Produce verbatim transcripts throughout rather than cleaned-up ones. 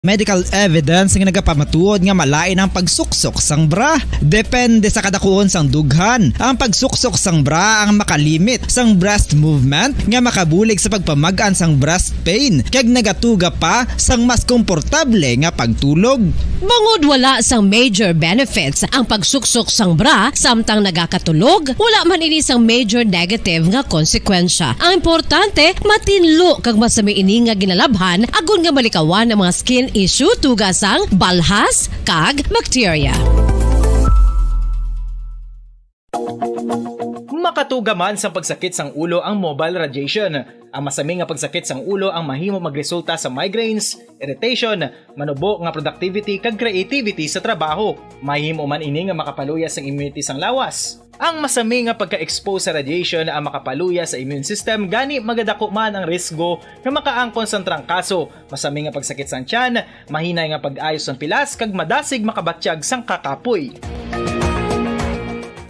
Medical evidence nga nagapamatuod nga malain ang pagsuksok sang bra. Depende sa kadakuon sang dughan, ang pagsuksok sang bra ang makalimit sang breast movement nga makabulig sa pagpamag-an sang breast pain kag nagatuga pa sang mas komportable nga pagtulog. Bangod wala sang major benefits ang pagsuksok sang bra samtang nagakatulog, wala man ini sang major negative nga konsekwensya. Ang importante, matinlo kag masami ini nga ginalabhan agod nga malikawan ang mga skin issue tuga sang balhas kag bakterya. Makatuga man sang pagsakit sang ulo ang mobile radiation. Ang masami nga pagsakit sang ulo ang mahimo magresulta sa migraines, irritation, manubo nga productivity kag creativity sa trabaho. Mahimo man ini nga makapaluya sang immunity sang lawas. Ang masami nga pagka-expose sa radiation ang makapaluya sa immune system, gani magadako man ang risgo nga makaangkon sang trangkaso, masami nga pagsakit sang tiyan, mahinay nga pag-ayo sang pilas kag madasig makabatyag sang kakapoy.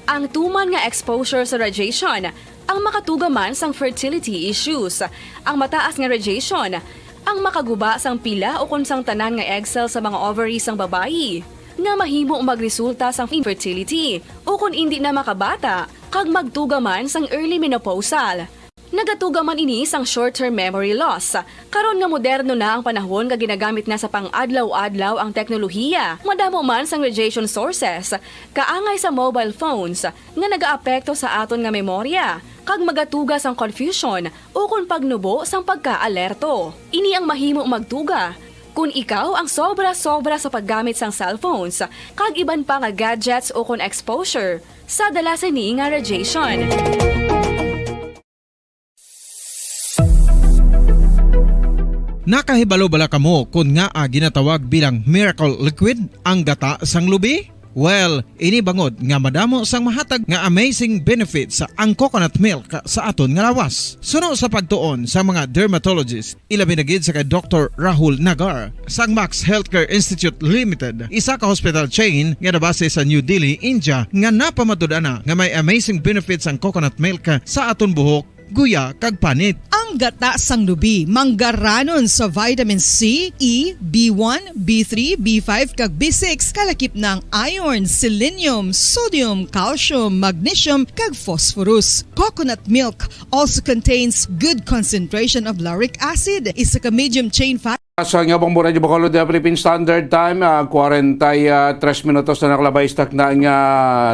Ang tuman nga exposure sa radiation ang makatuga man sang fertility issues. Ang mataas nga radiation ang makaguba sang pila ukon sang tanan nga egg cell sa mga ovary sang babayi, nga mahimo magresulta sang infertility ukon indi na makabata kag magtuga man sang early menopausal. Nagatuga man ini sang short-term memory loss. Karon nga moderno na ang panahon nga ginagamit na sa pang-adlaw-adlaw ang teknolohiya, madamo man sang radiation sources, kaangay sa mobile phones, nga nagaapekto sa aton nga memorya, kag magatuga sang confusion ukon pagnubo sang pagka-alerto. Ini ang mahimo magtuga kon ikaw ang sobra-sobra sa paggamit sang cellphones kag iban pa nga gadgets ukon exposure sa dala sini nga radiation. Nakahibalo bala kamo kon ngaa ginatawag bilang miracle liquid ang gata sang lubi? Well, ini bangod nga madamo sang mahatag nga amazing benefits ang coconut milk sa aton nga lawas. Suno sa pagtuon sa mga dermatologist, ilabi na gid sa kay Doktor Rahul Nagar sang Max Healthcare Institute Limited, isa ka hospital chain nga nabase sa New Delhi, India, nga napamatud-an na nga may amazing benefits ang coconut milk sa aton buhok, guya, kag panit. Ang gata sang lubi manggaranon sa vitamin C, E, B one, B three, B five, kag B six, kalakip na ang iron, selenium, sodium, calcium, magnesium, kag phosphorus. Coconut milk also contains good concentration of lauric acid, isa ka medium chain fat. Sa nga bang mura di Bacolod, the Philippine Standard Time, ah, kwarenta y tres minutos na nakalabay sa takna nga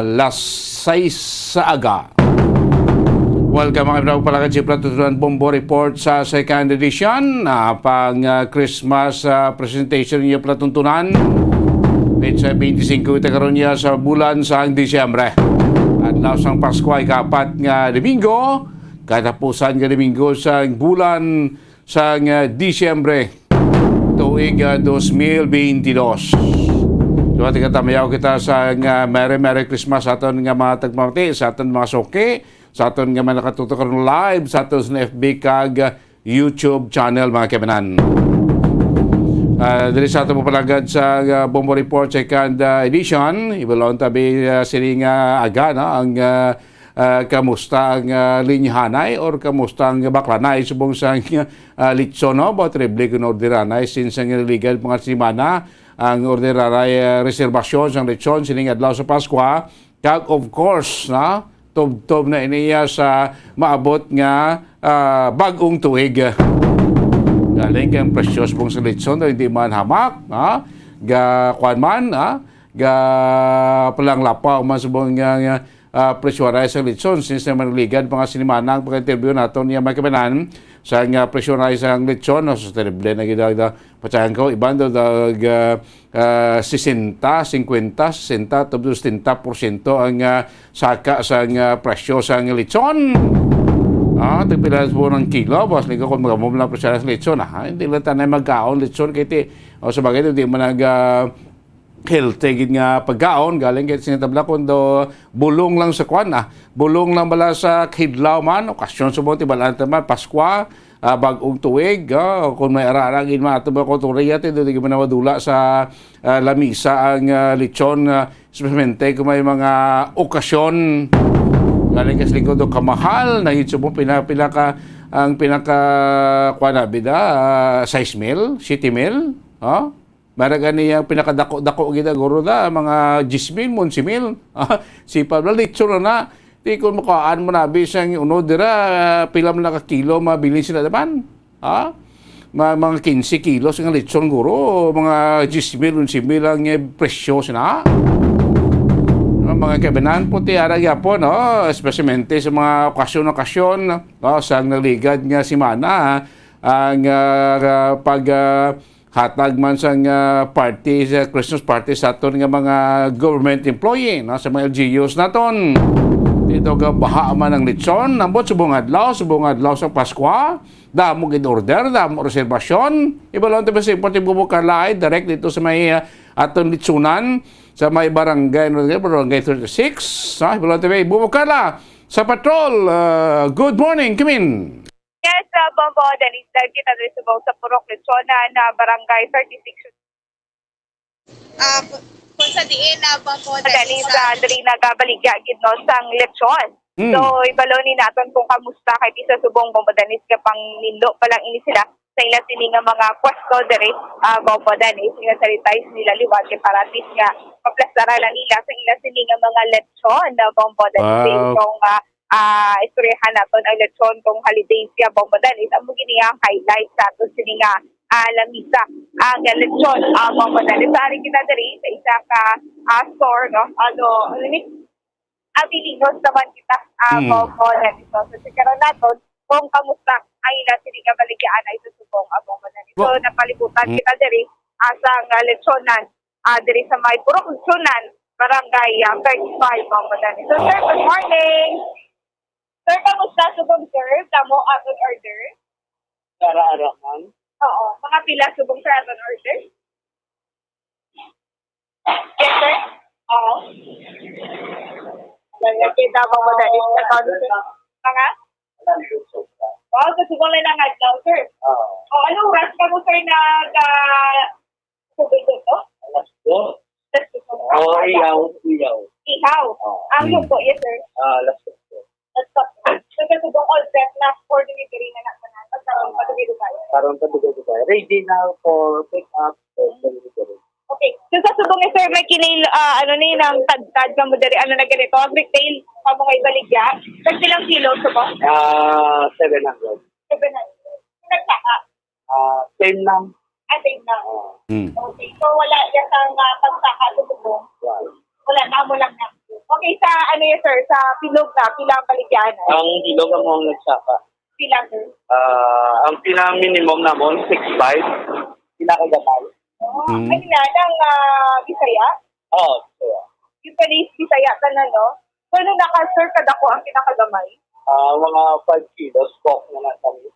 las sais sa aga. Welcome, mga pinagpalakad, si Platutunan Bombo Report sa second edition. Ah, pang, ah, Christmas, ah, presentation ninyo, Platuntunan. Petsa twenty-five ita karon niya sa bulan sang Disyembre. Adlaw sang Pasko ay kapat nga Domingo, katapusan nga Domingo sang bulan sang, ah, Disyembre, tuig, ah, dos mil beintidos. Duha, tigkatamayaw kita sang, ah, Merry Merry Christmas sa aton nga mga tagpamati, sa aton mga suki, sa aton nga mga nakatutok karon live sa aton sa F B kag, ah, YouTube channel, mga kaibanan. Ah, diri sa aton palagad sa, ah, Bombo Report second, ah, edition, ibalon tabi, ah, sini nga aga, no? Ang, ah, ah, kamusta ang, ah, linyahanay or kamusta ang baklanay subong sa, ah, litson, no? Ba, triple kun orderanay since ang niligan mga semana ang orderanay, ah, reservasyon sang litson sining adlaw sa Paskwa. Kag of course, na tubtob na iniya sa maabot nga, ah, bag-ong tuig. Galing kay ang presyo subong sa litson daw hindi man hamak, ha? Ga, kwan man, ha? Ga, palanglapaw man subong nga, nga, ah, presyo aray sa litson. Since naman ligad mga sinimana ang pag-interview naton niya, mga kabanan, sa nga presyo aray sa litson, no? So, terrible na gid ang, ah, patsahan ko, iban daw, dag, ah, ah, sesenta, singkwenta, sesenta, tubtob setenta porsyento ang, ah, saka sa nga presyo sa nga litson. Ah, tagpila po ng kilo, boss, ligo kung magamom lang presyo sa litson, ah. Hindi lang tanay magkaon litson, kay ti, o sa bagay, di man nag, ah, healthy gid nga pagkaon, galing kay sinatabla kung do bulong lang sa kwan, ah. Bulong lang bala sa kidlaw man, okasyon sa mga tibalaan ta man, Paskwa, ah, bag-ong tuig, ah, kung may ara-ara gid man ato mga kultura, yate, do di gid man nawadula sa, ah, lamisa ang, ah, lechon, ah, especialmente kung may mga okasyon. Galing kasi lingkod do kamahal, na yun sa mga pina-, pinaka, ang pinaka, kwan na, bida, ah, sais mil, siyete mil, oh? Mara gani ang pinakadako-dako gid guro da, mga diyes mil, onse mil. Ah, sipa bala, lechon na na. Di, kung makuhaan mo na, abi, sang unod dira, pila man na ka kilo, mabilin sila naman. Ha? Ma-, mga kinse kilos nga lechon, guro, mga diyes mil, onse mil ang, eh, presyo sina. Ah, mga kaibanan, puti ara gyapon, no? Espesialmente sa mga okasyon-okasyon, no? Sang nagligad nga semana, ang, ah, pag, ah, hatag man sang, ah, party, sa Christmas party sa aton nga mga government employee, no, sa mga L G Us naton. Dito ka baha man ang lechon, ambot subong adlaw, subong adlaw sa Paskwa, damo gid order, damo reservasyon. Ibalon ta ba sa importante, Bobo Carla, ay direct dito sa may, ah, aton lechonan, sa may barangay, ano, barangay thirty-six, ha? Ibalon ta ba, Bobo Carla, sa patrol, ah, good morning, come in. Yes, uh, Bombo Dennis, dahil kita diri subong sa Purok Lechonan na Barangay thirty-six. Ah, ku-, kung sa diin na, Bombo Dennis, Dennis, ah, ah, diri nagabaligya gid, no, sang lechon. Mm. So, ibalo ni naton kung kamusta kay di sa subong, Bombo Dennis, nga pangninlo pa lang ini sila sa ila sini nga mga pwesto diri, ah, Bombo Dennis, nga sanitize nila liwat kay para at least nga maplasaran lang nila sa ila sini nga mga lechon na, Bombo Dennis. Wow. Kung, ah, ah, istoryahan naton ang lechon kung holiday siya, Bombo Dennis, amo gini ang highlight sa ato sini nga, ah, lamisa. Ang lechon, ah, Bombo Dennis. So, ari kita diri sa isa ka, ah, store, no? Ano, ano ni? Abilinos naman kita, ah, Mm. Bombo Dennis. So, so, checkaron naton kung kamusta ang ila sini nga baligya anay sa subong, ah, Bombo Dennis. So, Bo- napalibutan Mm. kita diri, ah, sa nga lechonan, ah, diri sa may Purok Lechonan, Barangay, ah, thirty-five, Bombo Dennis. So, sir, good morning. Sir, kamusta subong, sir? Damo aton order? Ara-ara man. Oo. Mga pila subong, sir, aton order? Yes, sir? Oo. Kaya kita, Bombo Dennis, sa counter. Mga? Wow, sa subong lang nga adlaw, sir. Oo. O, ano oras ka mo, sir, nag, ah, Tubig ito? Alas dos. Alas dos. Oh, ihaw, ihaw. Ihaw. Oh. Ang Mm. luto, yes, sir. Ah, alas dos. Alas dos. So, sa subong all set na for delivery na na, na, na, karon pa dugay-dugay. Karon pa dugay-dugay. Ready na for pick up, for delivery. Okay. So, sa subong ni sir, may kinil-, ah, ano ni, nang tadtad ka mo diri, ano na ganito, ang retail, pa mo nga ibaligya, tag pilang kilo, subong? Ah, seven hundred. Seven hundred. Nagsaka? Ah, same lang. Ah, same lang. Oo. Hmm. Okay. So, wala yan ang, ah, pagsaka sa tubo? Wala. Wala, amo lang na. Okay, sa ano yan, sir? Sa bilog na, pila ang baligyan? Ang bilog amo ang nagsaka. Pila, sir? Ah, ang pina-minimum namon, six five. Pinakagamay. Oh, Hmm. Ano na, ng, ah, Bisaya? Oo, Bisaya. Usually, Bisaya ka na, no? So, ano na ka, sir, kadako ang pinakagamay? Ah, mga five kilos, pork na lang kami.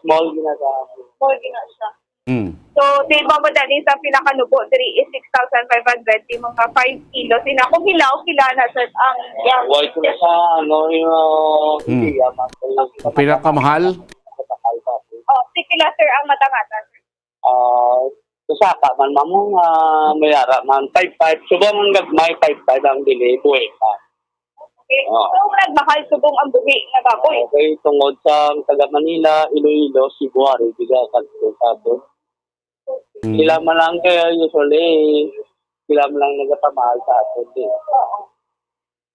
Small gina sa Small gina siya. Mm. So, si Bombo Dennis, ang pinakanubo diri is six thousand five hundred, di mga five kilos. Ina, kung hilaw, pila na, sir, ang, yeah. Why ko sa, ano, yung, uh, Mm. hindi, ah, mas- Ang pinakamahal? Pinakamahal pa. Oh, si pila, sir, ang mata-mata, sir? Ah, sa saka man, mamo, ah, may ara man, five five. Subong ang gagmay, five five ang dili, buhi pa. Okay. Oh. So, nagmahal subong ang buhi nga baboy? Okay, tungod sa taga Manila, Iloilo, Cebu, ari, biga, kadto sa ato. Mm. Sila man lang kaya usually, sila man lang nagapamahal sa ato, eh. Oo.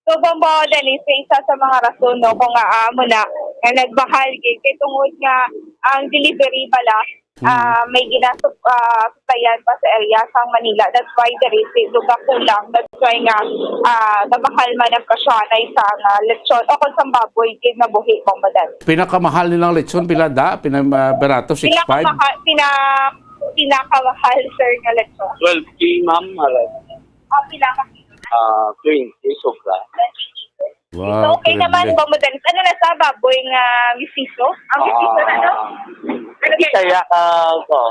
So, Bombo Dennis, isa sa mga rason, no, kung nga, ah, amo na, nga nagmahal gid, kay tungod nga ang delivery bala, Mm. ah, may ginasup-, ah, suplayan pa sa area sang Manila. That's why there is a lugar kulang. That's why nga, ah, nabakal man ang kasyanay sa nga lechon o kung sa baboy, gid nga buhi, Bombo Dennis. Pinakamahal nilang lechon, pila da? Pina-, ah, barato, six five? Pinakamahal, pina-, pinakamahal, sir, nga lechon. Twelve K, ma'am, mahal. Ah, pila ka kilo na? Ah, twenty, sobra. Twenty kilos. Wow, So, okay naman, grabe. Bombo Dennis. Ano na sa baboy nga mestizo? Ang mestizo na, no? Ah, Ano Bisaya ka, ko.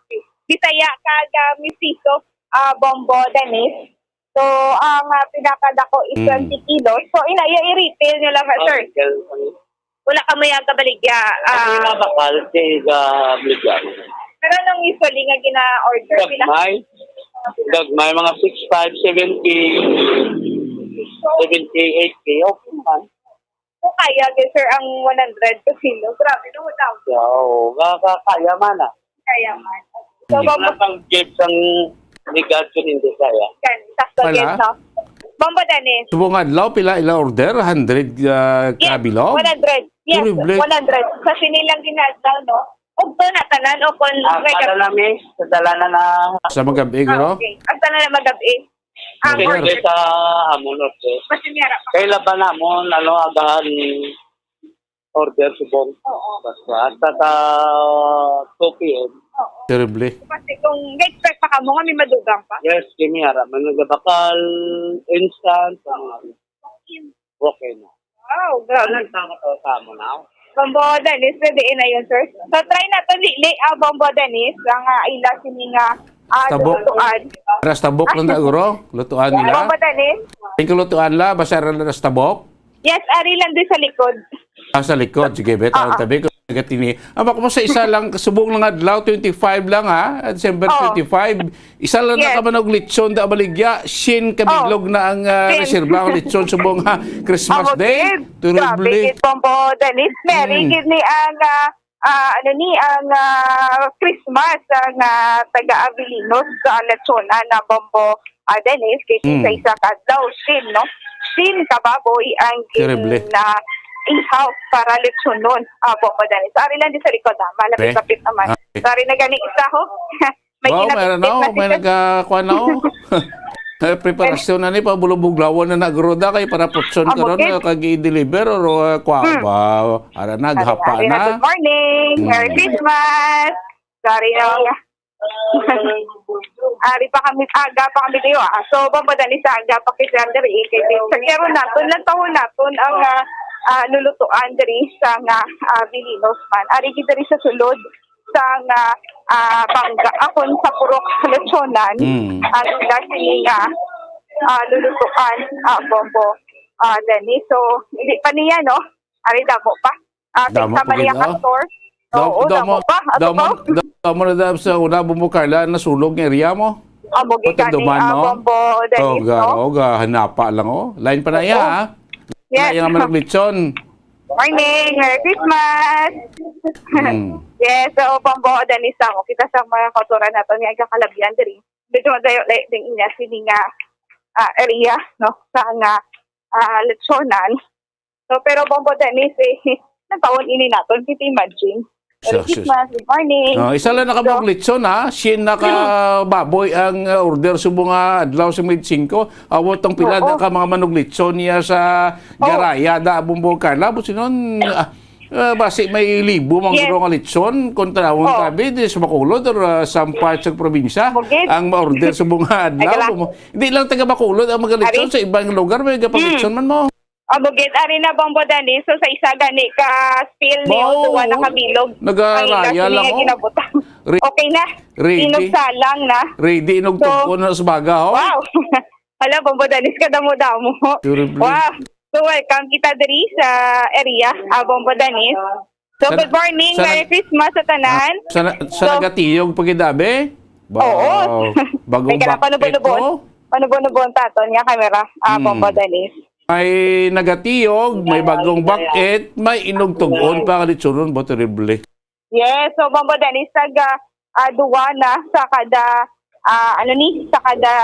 Okay. Bisaya ka, ga mestizo, ah, Bombo Dennis. So, ang, ah, pinakadako is Mm. twenty kilos. So, ina, iya i-retail nyo lang, sir. Ah, retail, ano? Wala ka may ang kabaligya, Ang ah, mga bakal, kay, ah, baligya. Pero nung usually nga gina-order, pila? Gagmay. Gagmay, mga six five, seven K, seven K, eight K, okay naman. Kung kaya, guys, sir, ang one hundred ka kilo. Grabe, no? Daw. Yeah, oo. Ka-, ka-, kaya man, ah. Kaya man. So, Hindi Bombo, lang ang give sang legal ko hindi kaya. Yan, sakto Wala? Gid, no? Bombo Dennis. Subong adlaw, pila ila order? Hundred, ah, Yes, kabilog? one hundred. Yes, Horrible. one hundred. Sa sinilang ginadlaw, no? Ugto na tanan o kung Ah, may kada gab- lang, miss. Sa dala na na. Sa magabi, Ah, guro? okay. Ang tanan na magabi. Ang Order. order. Sa amon, order. Basta may harap pa. Kailan ba namon, ano, agahan order subong? Oo. Basta, hasta sa two P M. Oo. Terrible. Kasi kung expect pa ka mo nga may madugang pa. Yes, kini ara man nagabakal instant sa mga okay na. Wow, grabe. Ano ang tama to sa amo na? Bombo Dennis, pwede na yun, sir. So, try na to, Lili, ah, Bombo Dennis, ang ah, ila sini nga ah, Tabok. lutuan. Rastabok lang na, guro? Lutuan nila? Bombo Dennis? Tingko lutuan la, basta ra rastabok? Yes, ari lang din sa likod. Ah, sa likod. Sige, be, tawag Ah, ah. tabi ko. Gatini. Aba, kumusta isa lang, subong lang adlaw, twenty-five lang, ha? December Oo. twenty-five. Isa lang Yes. na ka man og lechon, da baligya, shin kabilog Oh. na ang ah, Shin. reserba ang lechon subong ha Christmas Amo Day. gid. Grabe Terrible. gid, Bombo Dennis. Merry Mm. gid ni ang ah, ah, ano ni ang ah, Christmas ang ah, taga Avelinos sa lechonan na Bombo ah, Dennis. Kay Mm. sa isa ka adlaw, shin, no? Shin ka baboy ang Terrible. gin ah, ihaw para lechonon. Ah, Bombo Dennis. Ari lang di sa likod, ha? Malapit-lapit naman. Ah, okay. Sorry na gani isa, ho. May Wow, ginapit meron na, na oh, may siya. nagkakuha na, oh. Eh, preparasyon na ni, pabulubuglawan na nagroda kay para putson Amo karon, gid. eh, kag i-deliver or, uh, kwa Hmm. ba? Ara, Ari, naghapa ari na, na. good morning. Merry Hmm. Christmas. Sorry na mga. Ari pa kami, aga pa kami dito, ah. So, Bombo Dennis, aga pa kay Sir Andre, eh, kay Sir Kero naton, lang taon naton ang, ah, ah, lulutuan diri sa nga, ah, Avelinos man. Ari gid diri sa sulod sa nga, ah, bangga, akon sa purok lechonan, Mm. ang ila sini nga, ah, lulutuan, ah, Bombo, ah, Dennis. So, hindi pa niya, no? Ari, damo pa. Ah, Damo sa pa Maria gid, no? Castor. Dam-, Oo, damo, damo pa. Ato damo, pa. da-, damo na dam sa una, Bombo Carla, nasulog nga area mo? Amo gid Pati gani, duman, ah, no? Bombo Dennis, Oh, ga-, no? oh, ga-, hanapa lang, oh. Line pa na iya, Oo. ha? Yes. Kaya nga manag lechon. Morning, Merry Christmas. Mm. Yes, so Bombo Dennis, amo kita sa mga kauturan nato nga nagakalabian diri. Medyo madayo, like, ding inya sini nga, ah, area, no? Sa nga, ah, lechonan. So, pero Bombo Dennis, eh, nagkaon ini naton. Kita imagine. Merry Sus, sus. Christmas, good morning. Ah, isa lang na ka So, buok lechon, ha? Siyam na ka baboy ang, ah, order sa mga adlaw sa Mid Cinco. Awat ang pila Oo. na ka mga manug lechon niya sa Oo. Garaya, da, Bombo Carla. Businon, ah, ah, basi may libo mang Yes. nga lechon, kung tanawon Oo. tabi, di sa Bacolod or, ah, some parts sa probinsya, Bugid. ang ma-order sa mga adlaw. Ay, gala. Mo-, hindi lang taga Bacolod ang mga lechon, Ari? sa ibang lugar may gapalechon Hmm. man mo. Amo gid, ari na, Bombo Dennis. So, sa isa gani ka spill ni Wow. Joshua nakabilog. Nagaraya Ang ila lang, sini nga oh. ginabutang. Re-, Okay na. ready. Inog salang na. Ready, inog So, tugkon na sa baga, oh. Wow. Hala, Bombo Dennis, kadamo-damo. Terrible. Wow. So, welcome kita diri sa area, ah, Bombo Dennis. So, Sana, good morning, sana, Merry Christmas sa tanan. ah, sana, sana So, gatiyog pa gid, abi? Ba-, Oo. bagong May ka na, bakit panubon-ubon. to? Panubon-ubon taton nga camera, ah, Hmm. Bombo Dennis. May nagatiyog, may bagong bakit, may inog tug-on pa nga litsuron, ba, terrible. Yes, so, Bombo Dennis, taga, ah, duwa na sa kada, ah, ano ni, sa kada,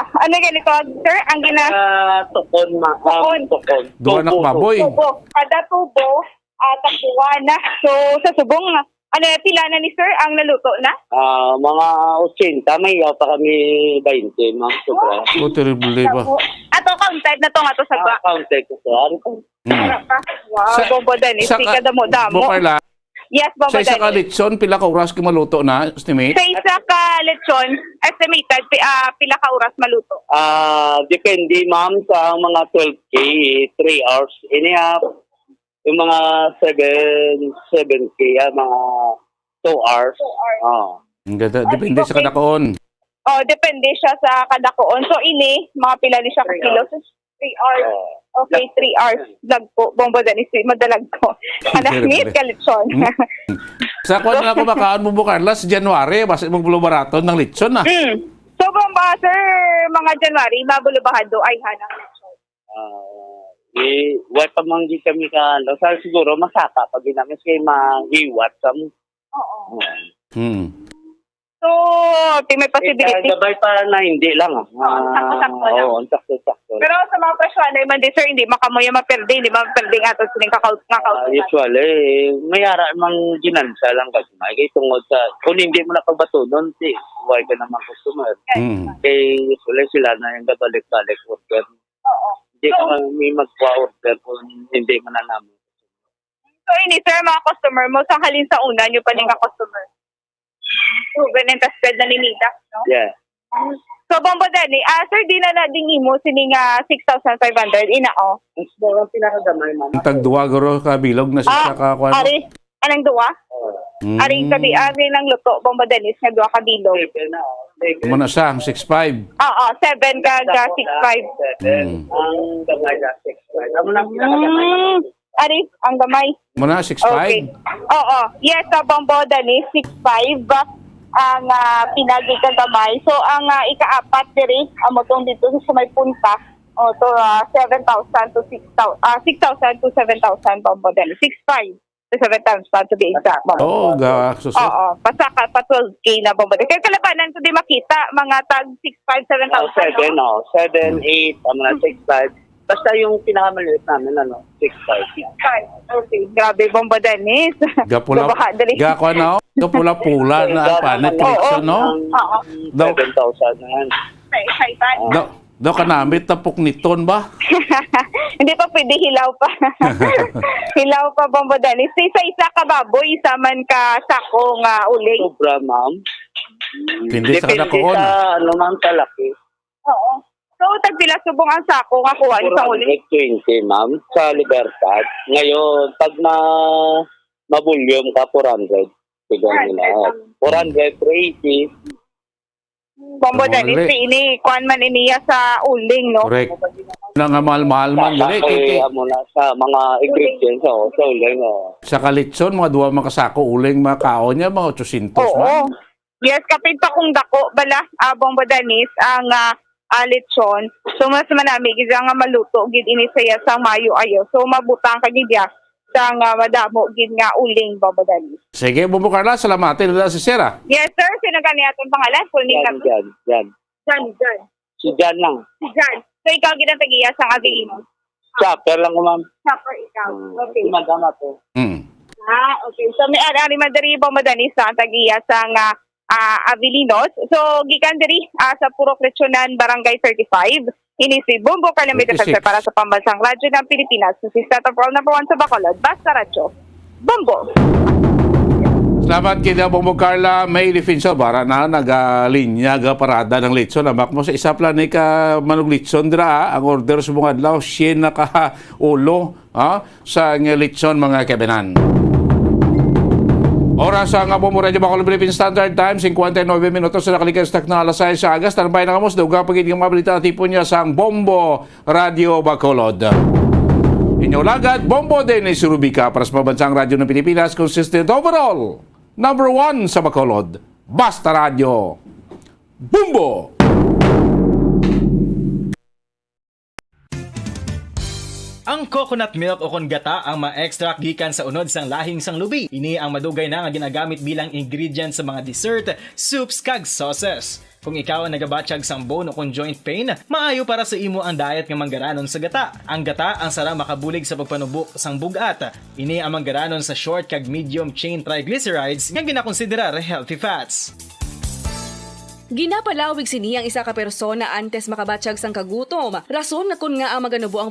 ano gani to, sir? Ang gina- Ah, tukon, ma-, ah, Tukon. tukon. Duwa na Tubo, kababoy. tubo. Tubo. Kada tubo, ah, tagduwa na. So, sa subong, ano, pila na ni sir ang naluto na? Ah, mga ochenta, may iya pa kami bainte, mga sobra. Oh, terrible ba? Ato, counted na to nga to sa Ah, ba? counted ko to. Ano to? Hmm. Wala pa. Wow, Sa, Bombo Dennis, sa di ka ka-, damo-damo. Bo Carla, Yes, Bombo sa isa ka Dennis. lechon, pila ka oras ka maluto na, estimate? Sa isa ka lechon, estimated, pi-, ah, pila ka oras maluto? Ah, depende, ma'am, sa mga twelve K, three hours. Ini, ah, yung mga seven, seven K, ah, mga two hours. Two hours. Ah. Ang ganda, Ah, depende sa okay. kadakuon. Oh, depende siya sa kadakuon. So, ini, mga pila ni siya ka Three kilo? hours. Three hours. Oh. Okay, three hours. Dagko. Bombo Dennis, madalag ko. Alam Siyempre. ni, ka lechon. Hmm. Sa kuwan na ako makaon mo, Carla, sa January, basta mong bulubaraton ng lechon, ah. Mm. So, Bombo, sir, mga January, mabulubahado ay hanang lechon. Ah, eh, wa pa man di kami ka, ano, sa siguro, masaka pag ginamit kay mahiwat sa mo. Oo. Oo. Hmm. So, Forty may possibility. Kahit gabay pa na hindi lang, ah. Oo, ang sakto-sakto lang. Oo, ang sakto-sakto lang. Pero sa mga presyo, ano man di, sir, hindi man kamo yung maperde, hindi man maperde ang ato sining kakaut-, nga Ah, kaut-, usually, may ara mang ginansa lang kasi may kay tungod sa, kung hindi mo na pagbatunon, di, why ka naman customer? Mm. Kay usually sila na yung gabalik-balik order. Oo. Hindi So, ka may magpa-order kung hindi mo na naman. So, ini, sir, mga customer mo, sa halin sa una, nyo pa ni nga customer? Proven and tested na ni Nida, no? Yeah. So, Bombo Danny, ah, sir, di na na ding imo sini nga six thousand five hundred, ina, oh. Ang pinakagamay, mama. Ang tagduwa, guro, ka bilog na siya Ah, sa ka, kuwan. Ari, anang duwa? Oo. Mm. Ari, sabi, ari lang luto, Bombo Dennis, nga duwa ka bilog. Pwede na, oh. Pwede. Amo na siya, ang six five. Oo, seven ka, ga six five. Seven. Mm. Ang gamay na six five. Amo na ang pinakagamay. Mm. Ari, ang gamay. Muna, six five? Okay. Oo. Yes, sa Bombo Dani, six five. Ang, ah, pinagi ka gamay. So, ang, ah, ikaapat diri, amo tong dito sa may punta. O, to, ah, seven thousand to six thousand, ah, six thousand to seven thousand, Bombo Dani. Six five to seven thousand, to be exact, Bombo. Oo, ga, suso. Oo. Pasaka pa twelve K na, Bombo Dani. Kaya kalabanan ko di makita, mga tag six five, seven thousand, Ah, seven, no? Oh. Seven, eight, ang mga six five. Basta yung pinakamaliit namin, ano, six five. Six five. Okay. Grabe, Bombo Dennis. Gapula, Gabaha, dali. Gako, ano? Gapula-pula na ang Gapula, panit, ano? Oo. Ano? Oo. Daw, seven thousand na yan. Sa, sa iba. Oo. Daw, daw kanamit na pukniton ba? Hindi pa pwede, hilaw pa. Hilaw pa, Bombo Dennis. Sa isa ka baboy, isa man ka sako nga uling. Sobra, ma'am. Depende sa Depende kadakuon, sa, ah. Ano, ma'am, kalaki. Oo. So, tagpila subong ang sako nga kuha sa huli? Four hundred twenty, ma'am, sa Libertad. Ngayon, pag ma-, ma-volume ka, four hundred. Bigyan nila. Four hundred, three eighty. Bombo Ang Dennis, mali. Ini, kuwan man iniya sa uling, no? Correct. Na nga mahal-mahal man, Sa, gani, sa, kay, kay, amo na, sa mga ingredients, oh, sa uling, oh. Sa kalitson, mga duha makasako, uling, makaon niya, mga otsosyentos Oo. man. Yes, kapin pa kung dako bala, ah, Bombo Dennis, ang, ah, ah, lechon. So, mas manami gid nga maluto gid ini sa iya sang maayo-ayo. So, mabutang ka gid iya sang, ah, madamo gid nga uling, Bombo Dennis. Sige, Bombo Carla, salamatin na si Sir, ah. Yes, sir. Sino gani atong pangalan? Full name Jan, ka? Jan, Jan. Jan, Jan. Si Jan lang. Si Jan. So, ikaw gid ang tag-iya sang Avelino? Shopper lang ko, ma'am. Shopper ikaw. Mm. Okay. Si madam ako. Mm. Ah, okay. So, may ari-ari man diri, Bombo Dennis, ang tag-iya sang, ah, ah, Avelinos. So, gikan diri, ah, sa Purok Lechonan, Barangay thirty-five. Ini si Bombo Carla May Defensor thirty-six. Para sa Pambansang Radyo ng Pilipinas. This is Tata Pearl number one sa Bacolod. Basta Radyo. Bombo. Salamat kay Bombo Carla May Defensor. Bara na nagalinya ga parada ng lechon. Amak mo sa isa pala ni ka manug lechon dira, ah. Ang order sa mga adlaw, siya naka ulo, ah, sa nga lechon, mga kaibinan. Oras sa nga Bombo Radio Bacolod Philippine Standard Time, cincuenta y nueve minutos na nakalikas takna alas sais sa aga. Standby na kamo sa dugang pa gid nga mga balita, tipon niya sa ang Bombo Radio Bacolod. Inyo lagad, Bombo Dennis Rubica para sa Pambansang Radyo ng Pilipinas, consistent overall, number one sa Bacolod. Basta Radyo. Bombo! Ang coconut milk o kon gata ang ma-extract gikan sa unod sang lahing sang lubi. Ini ang madugay na nga ginagamit bilang ingredient sa mga dessert, soups, kag sauces. Kung ikaw ang nagabatyag sang bone o kon joint pain, maayo para sa imo ang diet nga manggaranon sa gata. Ang gata ang sara makabulig sa pagpanubo sang bug-at. Ini ang manggaranon sa short kag medium chain triglycerides nga ginakonsiderar healthy fats. Ginapalawig sini ang isa ka persona antes makabatyag sang kagutom, rason nga kon ngaa maganubo ang